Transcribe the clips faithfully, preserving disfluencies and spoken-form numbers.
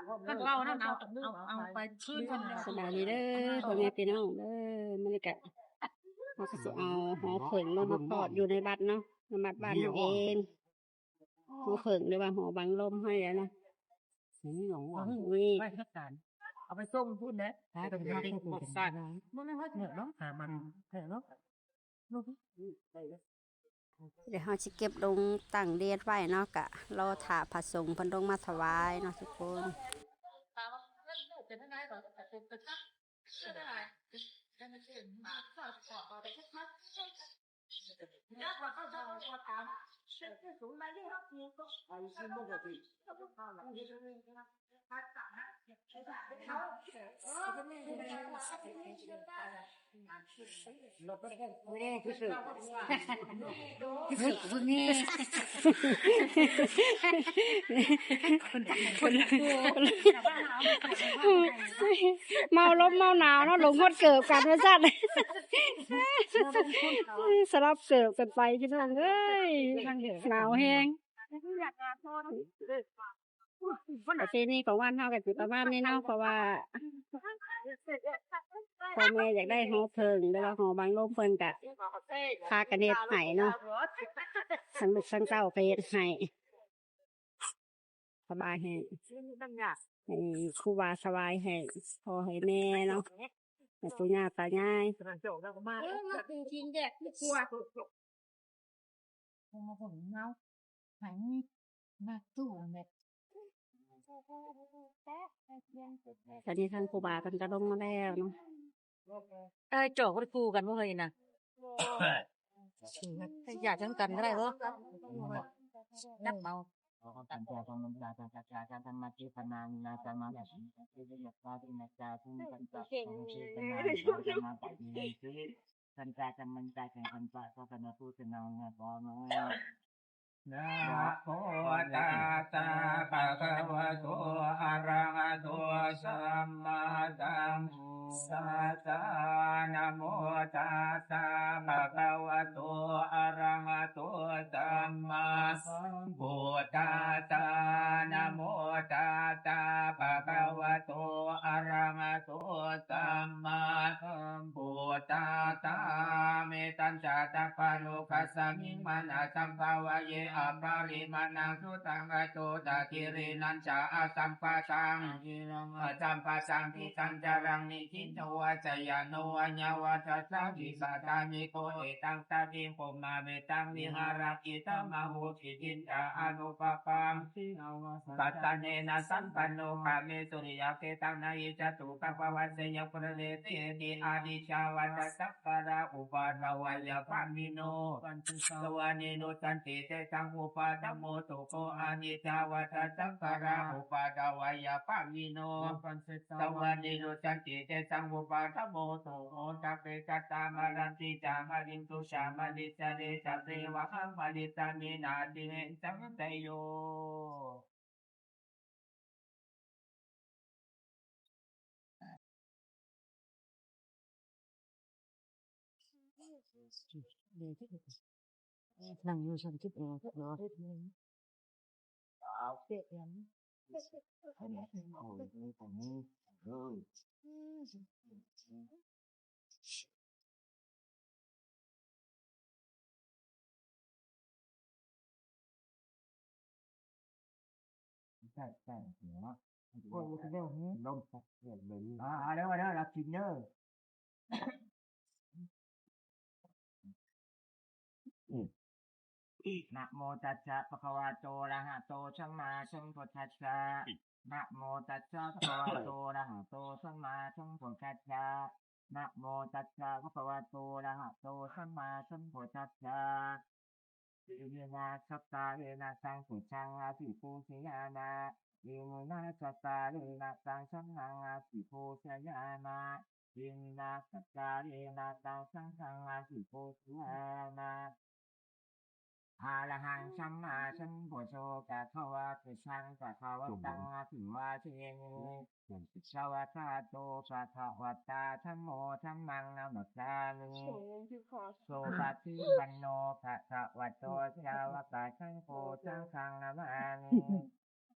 ก็เอานะ เอา เอา เอาไปคืนกัน สบายดีเด้อ พ่อแม่พี่น้องเด้อ มื้อนี้กะ เฮาก็สิเอาหอเผิงลงมาทอดอยู่ในวัดเนาะ ในวัดบ้านเฮาเอง หอเผิงหรือว่าหอบังลมให้แล้วนะ นี่ ไปทางการ เอาไปส่งพุ่นเด้อ พากันมา สั่น บ่แม่นเนาะ หามันแท้เนาะ เดี๋ยวเฮาสิเก็บลงตั้งเดดไว้เนาะ กะรอถ้าพระสงฆ์เพิ่นลงมาถวายเนาะทุกคน เมาลมเมาหนาวเนาะ หลงฮอดเกิบกันว่าซั่น สลับเกิบกันไปพี่น้องเอ้ย หนาวแฮง ประเพณีของบ้านเฮาก็สิประมาณนี้เนาะ เพราะว่า พ่อแม่อยากได้หอเผิง หรือว่าหอบังลมเพิ่นก็พากันเฮ็ดให้เนาะ ทั้งลูกทั้งเต้าก็เฮ็ดให้ ถวายให้ ให้ครูบาถวายให้พ่อให้แม่เนาะ ให้ปู่ย่าตายาย เออ มาเป็นชิ้นแยกไม่กลัว มาผมเงา หันมาตู้แบบ ตอนนี้ท่านครูบาเพิ่นก็ลงมาแล้วเนาะ เอ้ย จอกก็ได้คู่กันบ่เฮ้ยนะ อยากจังกันก็ได้บ่ จับเอา สัญจาสัมมันตาสังกัจจาสัมมาทิฏฐานานาสัมมาทิฏฐิยัตตาทินัจจาสัมปันตาสังเชตนาสัมมาทิฏฐิ สัญจาสัมมันตาสังกัจจาสัมมาทิฏฐินานาสัมมา นะโมตัสสะภะคะวะโต อะระหะโต สัมมาสัมพุทธัสสะ นะโมตัสสะภะคะวะโต อะระหะโต สัมมาสัมพุทธัสสะ นะโมตัสสะภะคะวะโต อะระหะโต สัมมาสัมพุทธัสสะ เมตัญจะสัพพะโลกัสสมิง มานะสัมภะวะเย อะปะริมาณัง สุตังอะโต สะกิรินัญจะ อะสัมปะสัง อะสัมปะสัง ทิตังจรัง นิคิโต วะจยานุ วะยะวัชสะ วิสาทานิโก เอตังสะมิง ภุมมาเมตัง วิหารัง อิทังมะโหสิ จินจะอนุปะปัง สิ สัตตะเนนะสัมปันโน กาเมสุริยะเกตัง นะหิจัตถุ กัปปะวัสสะยัง ปุระเรเตติ อาทิจจาวัตสังคารา อุปาทวายะปะมิโน สวานิรุจจันติ เตสัง อุปาทโม สุโข อาทิจจาวัตสังคารา อุปาทวายะปะมิโน สวานิรุจจันติ เตสัง อุปาทโม สุโข สัพเพ สัตตา มะรันติ จา มะริงสุ จา มะริสะเร สัพเพ วะหัง มะริสามิ นาติเร สัง สะโย นั่งอยู่ฉันคิดเองเนาะ เด็กยัง ใช่ใช่หัว โอ้ยมันเป็นเรื่องหือ ลมพัดเกิดเลย อ่าเด้อเด้อ รับกินเด้อ อืม นะโมตัสสะภะคะวะโตอะระหะโตสัมมาสัมพุทธัสสะ นะโมตัสสะภะคะวะโตอะระหะโตสัมมาสัมพุทธัสสะ นะโมตัสสะภะคะวะโตอะระหะโตสัมมาสัมพุทธัสสะ อิมินาสักการะนะสังพุทธังอภิปูชยามะ อิมินาสักการะนะสังฆังอภิปูชยามะ อิมินาสักการะนะสังฆังอภิปูชยามะ อะระหังสัมมาสัมพุทโธภะคะวะ พุทธังภะคะวันตังอภิวาเทมิ สวากขาโตภะคะวะตา ธัมโม ธัมมังนะมัสสามิ สุปฏิปันโนภะคะวะโต สาวกสังโฆ สังฆังนะมามิ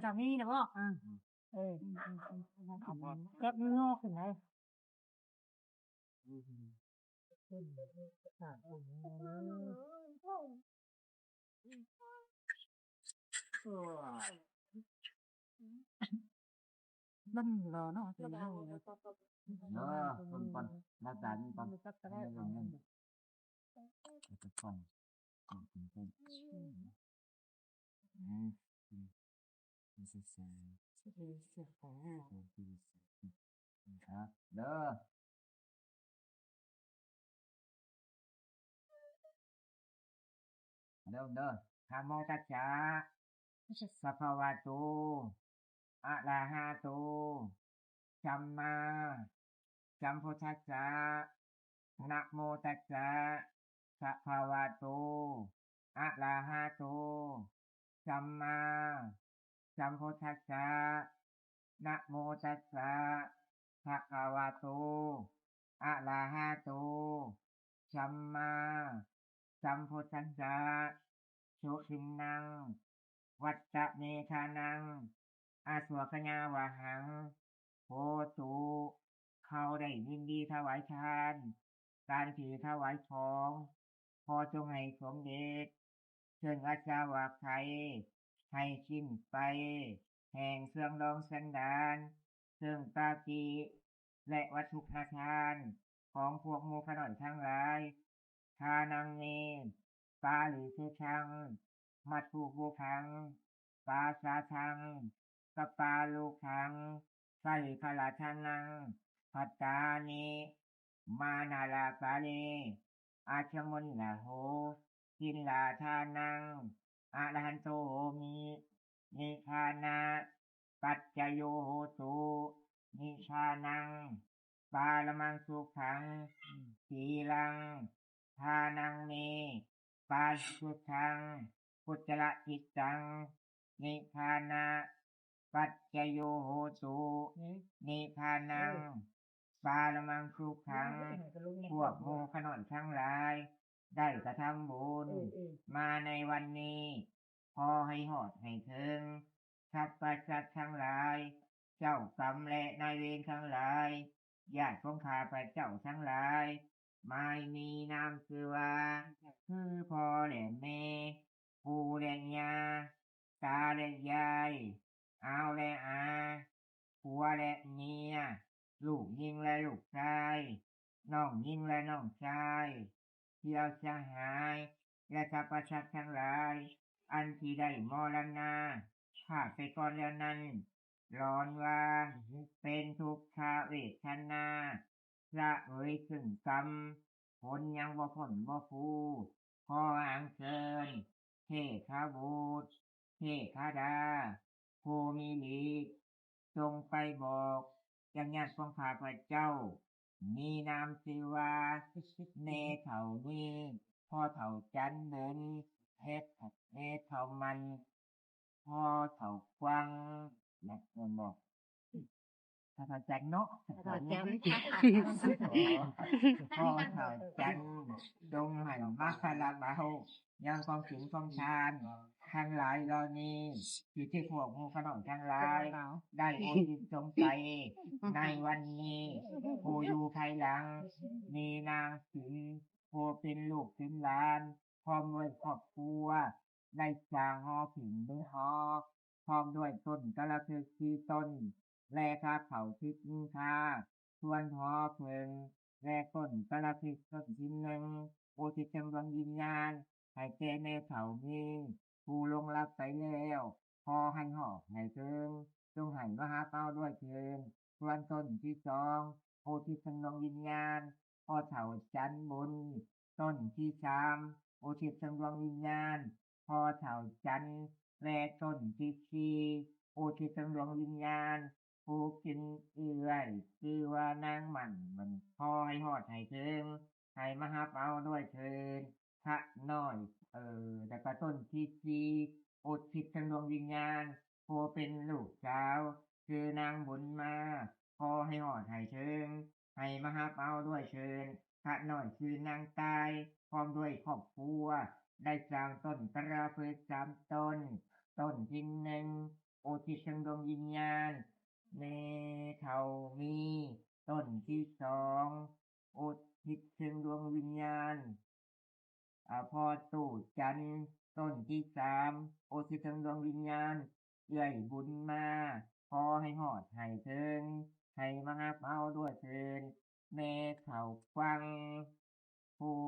ก็ต้องมีนะบ่ อ่า เออ อืม อืม อืม อืม อืม จับมือขึ้นไหน อืม อืม อืม อืม มันรอเนาะ เดี๋ยวมันรอเนาะ เออ คนก่อน หน้าตานี่ก่อน มันก็จะได้ เดี๋ยวมัน เดี๋ยวก่อน อืม อืม อืม อืม อืม ครับ เด้อ เริ่มเด้อ นะโมตัสสะ ภะคะวะโต อะระหะโต สัมมาสัมพุทธัสสะ นะโมตัสสะ ภะคะวะโต อะระหะโต สัมมาสัมพุทธัสสะ นะโมตัสสะ ภะคะวะโต อะระหะโต สัมมาสัมพุทธัสสะ สุทินนัง วัตตะเมธานัง อาสวะขยาวะหัง โหตุ เขาได้ยินดีถวายทาน การที่ถวายของ ขอจงให้สมเด็จ ซึ่งอาสวะไขย ให้สิ้นไป แห่งเครื่องดองสันดาน ซึ่งปากิ และวัตถุทาน ของพวกหมู่ข้าน้อยทั้งหลาย ทานังเม ปาริสุทธัง มัตถุปุพัง ปาสาทัง กปาลุขัง ปาริภาราทานัง ภัตตานิ มานาลาปาเล อาชมุนลาโห กินลาทานัง อะระหันโตโหมิ นิพพานะ ปัจจโยโหตุ นิพพานัง ปารมังสุขัง สีลัง ทานังเม ปาสุขัง พุจจระจิตตัง นิพพานะ ปัจจโยโหตุ นิพพานัง ปารมังสุขัง พวกหมู่ข้าน้อยทั้งหลาย ได้กระทำบุญ มาในวันนี้ ขอให้ฮอดให้ถึง สรรพสัตว์ทั้งหลาย เจ้ากรรมและนายเวรทั้งหลาย ญาติของข้าพเจ้าทั้งหลาย หมายมีนามชื่อว่า คือพ่อและแม่ ปู่และย่า ตาและยาย อาวและอา ผัวและเมีย ลูกหญิงและลูกชาย น้องหญิงและน้องชาย เพื่อนสหาย และสรรพสัตว์ทั้งหลาย อันที่ได้มรณาภาพไปก่อนแล้วนั้น ร้อนว่าเป็นทุกขเวทนา ละเอยซึ่งกรรม ผลยังบ่พ้นบ่ฟูขออัญเชิญ เทพบุตร เทพดา ผู้มีฤทธิ์ จงไปบอกยังญาติของข้าพเจ้า มีนามชื่อว่า แม่เฒ่านี้ พ่อเฒ่าจันเนิน เฮ็ด แม่เฒ่ามัน พ่อเฒ่าควัง นะ แม่นบ่ พ่อเฒ่าจันเนาะ พ่อเฒ่าจัน พ่อเฒ่าจัน จงให้มาคาราบาว ยังของกินของทาน ทั้งหลายเหล่านี้ ที่ที่พวกหมู่ข้าน้อยทั้งหลาย ได้อุทิศส่งไป ในวันนี้ ผู้อยู่ภายหลัง มีนางสิน ผู้เป็นลูกเป็นหลาน พร้อมด้วยครอบครัว ได้สร้างหอผึ้งหนึ่งหอ พร้อมด้วยต้นกาละพฤกษ์สี่ต้น และคาเขาสิบหนึ่งคา ส่วนหอผึ้ง และต้นกาละพฤกษ์ต้นที่หนึ่ง อุทิศถึงดวงวิญญาณ ให้แก่แม่เฒ่านี้ ผู้ล่วงลับไปแล้ว ขอให้ฮอดให้ถึง จงให้มาหาเฮาด้วยเถิด ส่วนต้นที่สอง อุทิศถึงดวงวิญญาณ พ่อเฒ่าจันบุญ ต้นที่สาม อุทิศถึงดวงวิญญาณ พ่อเฒ่าจัน และต้นที่สี่ อุทิศถึงดวงวิญญาณ ผู้เป็นเอื้อย ชื่อว่านางหมั่น มันขอให้ฮอดให้ถึง ให้มารับเอาด้วยเถิด พระน้อย เออ แล้วก็ต้นที่สี่ อุทิศถึงดวงวิญญาณ ผู้เป็นลูกสาว ชื่อนางบุญมา ขอให้ฮอดให้ถึง ให้มารับเอาด้วยเถิด พระน้อยชื่อนางตาย พร้อมด้วยครอบครัว ได้สร้างต้นกาละพฤกษ์สามต้น ต้นที่หนึ่ง อุทิศถึงดวงวิญญาณ แม่เฒ่ามี ต้นที่สอง อุทิศถึงดวงวิญญาณ อ่า พ่อตู้จัน ต้นที่สาม อุทิศถึงดวงวิญญาณ เอื้อยบุญมา ขอให้ฮอดให้ถึง ให้มารับเอาด้วยเถิด แม่เฒ่าควัง ผู้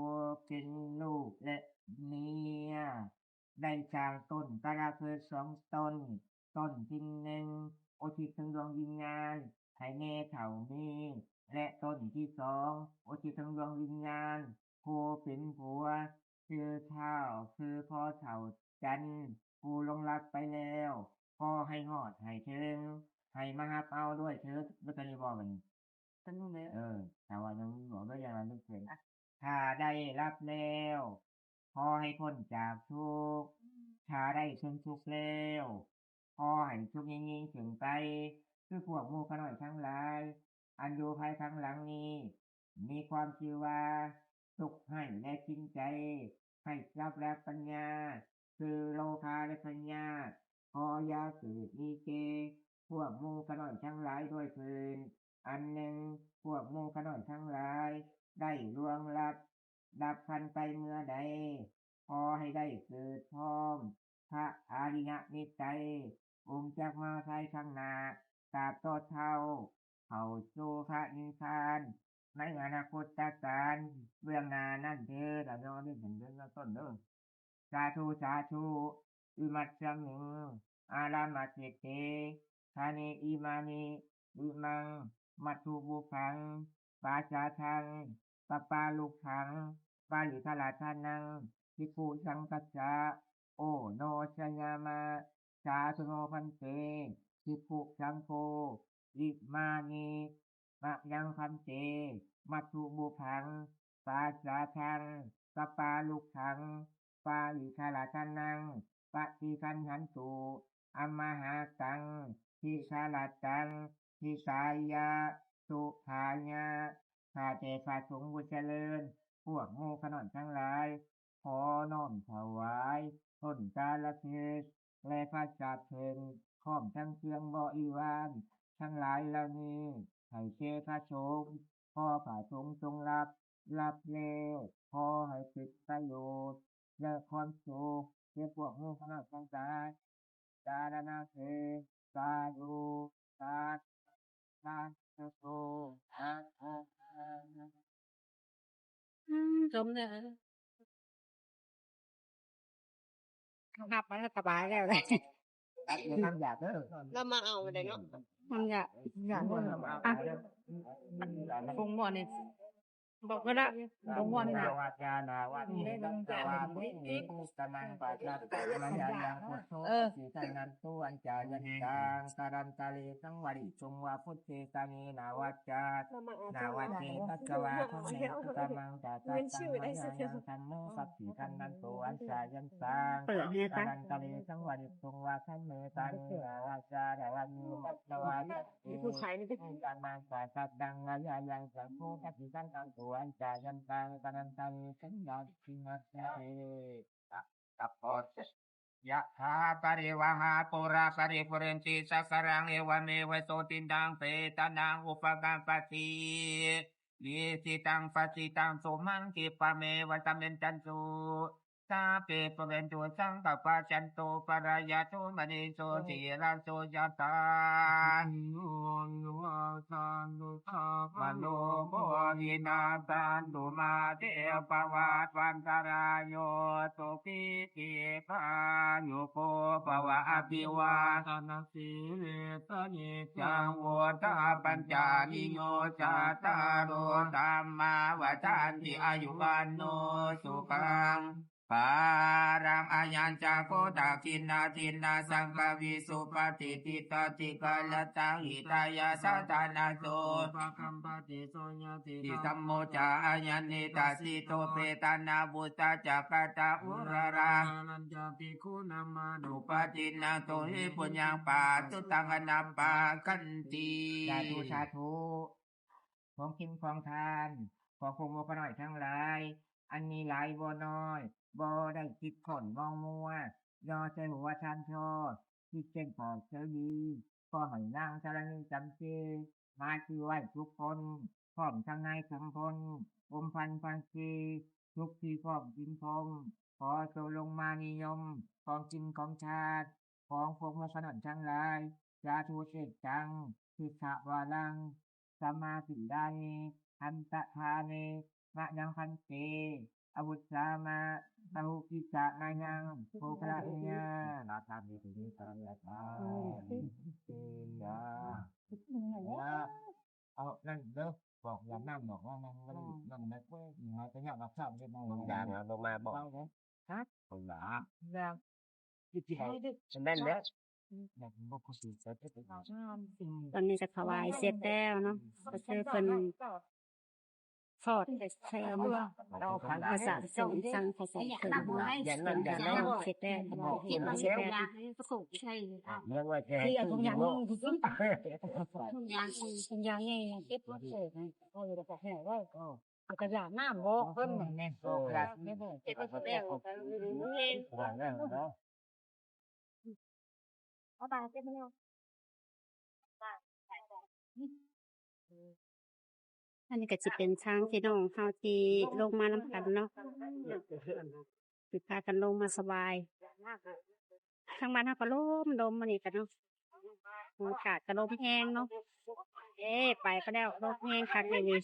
เป็นลูกและเมีย ได้สร้างต้นกาละพฤกษ์สองต้น ต้นที่หนึ่ง อุทิศถึงดวงวิญญาณ ให้แม่เฒ่ามี และต้นที่สอง อุทิศถึงดวงวิญญาณ ผู้เป็นผัว ชื่อเฒ่า คือพ่อเฒ่าจัน ผู้ล่วงลับไปแล้ว ขอให้ฮอดให้ถึง ให้มารับเอาด้วยเถิด แล้วก็นี่บอกมัน ต้นนู้นเลย เออ แต่ว่ายังบอกด้วยอย่างนั้นไม่เกิน อ่ะ ถ้าได้รับแล้ว ขอให้พ้นจากทุกข์ ถ้าได้ซึ่งทุกข์แล้ว ขอให้สุขยิ่งๆขึ้นไป คือพวกหมู่ข้าน้อยทั้งหลาย อันอยู่ภายข้างหลังนี้ มีความชื่อว่า สุขให้และกินใจ ให้ทรัพย์และปัญญา คือโลภะและพยาบาท ขออย่าเกิดมีแก่ พวกหมู่ข้าน้อยทั้งหลายด้วยเถิด อันหนึ่ง พวกหมู่ข้าน้อยทั้งหลาย ได้ล่วงลับ ดับขันไปเมื่อใด ขอให้ได้เกิดพร้อม พระอริยเมตไตร องค์จักมาภายข้างหน้า ตราบต่อเท่า เข้าสู่พระนิพพาน ในอนาคตการ เบื้องหน้านั้นเถิด เราเนาะ นี่เป็นเรื่องต้นเด้อ สาธุ สาธุ อิมัสสมิง อารามัสสิเต ทานิอิมานิ อิมัง มัตถุบูภัง ปาสาทัง ปปาลุขัง ปาริคาราธานัง ภิกขุสังคัสสะ โอโนชยามะ สาธุโนภันเต ภิกขุสังโฆ อิมานิ มะยังภันเต มัตถุบูภัง ปาสาทัง ปปาลุขัง ปาริคาราธานัง ปฏิคันหันตุ อมหากัง ทิคาราตัง ทิสายะ สุขายะ ข้าแต่พระสงฆ์ผู้เจริญ พวกหมู่ข้าน้อยทั้งหลาย ขอน้อมถวายต้นกาลเทศน์และพระสาบเพลง พร้อมทั้งเครื่องบริวารทั้งหลายเหล่านี้ ให้แก่พระสงฆ์ ขอพระสงฆ์จงรับ รับแล้ว ขอให้เป็นประโยชน์ และความสุขแก่พวกหมู่ข้าน้อยทั้งหลาย สาธารณะเทศน์ สาธุ สาธุ สาธุ สาธุ อืมสมเนี่ยหับมาแล้วสบายแล้วเลย ตัดเงินทำอยากเด้อ เรามาเอาอะไรเนาะ มันอยากอยากอ่ะปรุงหม้อนี่บอกก็ได้ปรุงหม้อนี่นะ นาวาจา นาวาเมตัสสะวาเมหิ กำลังปัจจัตตามายายังพุทโธ เออ สีทันนันตุอัญจายันตัง สรันตะเลสังวริสุงวาพุทเทสามี นาวาจา เรามาเอา นาวาเมตัสสะวาทะเม กำลังปัจจัตตามายายังธัมโม สัพพิทันนันตุอัญจายันตัง เปิดเนี่ย ส ปะ รันตะเลสังวริสุงวาธัมเมสามี นาวาจา นาวาเมตัสสะวาทะเม ผู้ขายนี่ก็ กำลังปัจจัตตังมายายังสังโฆ สัพพิทันนันตุอัญจายันตัง สรันตะเลสังวริสุงวาธัมเม กับพอ ยะถา ปริวาหาปูรา ปริปุเรนติสาคารัง เอวะเมวะโสตินดัง เปตานัง อุปกัปปติ อิสิตัง ปัสสิตัง ตุมหัง คิปะเมวะสะมิชชันตุ สาเป ปุเรนตุ สังกัปปะ จันโท ปะระยะโส มะนิโช ติระโส ยะถา โย วิวาจันตุ สัพพะโรโค วินาสสันตุ มาเต ภวัตวันตะราโย สุขี ทีฆายุโกภวะ อภิวาทนสีลิสนิจจัง วุฑฒาปัญจานิโย จัตตาโร ธัมมา วัฑฒันติ อายุ วัณโณ สุขัง พลัง อายัญจะโค ทักขิณาทินนา สังคาวิสุปฏิติตติกาลตัง หิตายาสะทานาโส ปะคัมปติ โสยะ ติสัมโมจา อายันนิทัสสิโต เปตานา วุสสะ จักขะตา อุระรา รัญญาภิกขุนามานุปัสสินัง โตหิ ปุญญัง ปะสุตัง อนะปะคันติ สาธุ สาธุ ของกินของทาน ของพวกหมู่ข้าน้อยทั้งหลาย อันมีหลายบ่น้อย บ่ได้คิดค้นมองมัว ย่อใส่หัวทานทอด คิดเช่นปอกเสรี ขอให้นางธรณีจำเจ มาชื่อไหว้ทุกคน พร้อมทั้งนายสมพล อมพันธ์พันธ์ศรี ทุกที่พร้อมกินพร้อม ขอจงลงมานิยม ของกินของทาน ของพวกหมู่ข้าน้อยทั้งหลาย สาธุเทจัง พุทธวารัง สัมมาทิฏฐานิ หันตะทานิ มะยังพันเต อาวุธสามะ พะหุกิจจะมายัง โภคะเมยะ นาทานิ ตุนิสรังยะถา เตยะ เอานั่นเด้อ บอกอย่านั่งบอกว่านั่งนั่งนั่งนะ หายไปเนี่ยเราทราบเรื่องของ อย่างเอาลงมาบอก เล่านะ ผมหนา แบบ ที่ที่ให้ แน่นแล้ว อยากบอกเขาสื่อสารให้ไป ตอนนี้ก็ถวายเสร็จแล้วเนาะ ก็คือเพิ่นทอดแต่แซมภาษาสงฆ์สังภาษาสงฆ์ อย่านั่นอย่านั่น เสร็จแล้ว เรื่องว่าจะให้ ทุกอย่างทุกอย่างทุกอย่างเก็บไว้เสร็จนะ เอากระดาษน้ำบอกเพิ่น แม่นโตกระดาษไม่ได้ เก็บไว้เสร็จแล้ว วางแล้วเนาะ เอาไปเก็บไม่เอา อันนี้ก็สิเป็นทางพี่น้องเฮาที่ลงมานำกันเนาะ สิพากันลงมาสบาย ทางบ้านเฮาก็ลมลมมื้อนี้ก็เนาะ อากาศก็ลมแฮงเนาะ เอ้ ไปก็แล้ว ลมแฮงคักเลยนี่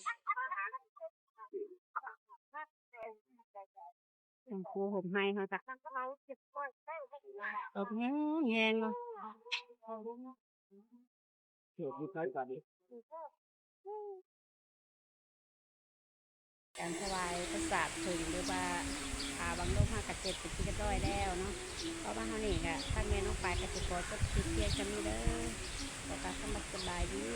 โอ้โห ห่มไม้เฮาจ้ะ ลมแฮงแฮงเนาะ เกิดอยู่ใกล้กันนี่ การถวายพระสาดเพิ่นหรือว่า อ่า บังลมเฮากะเสร็จเป็นที่เรียบร้อยแล้วเนาะ เพราะว่าเฮานี่กะ ทางแม่น้องปายกะสิขอจบคลิปเพียงเท่านี้เด้อ ขอกราบคำว่าสบายดี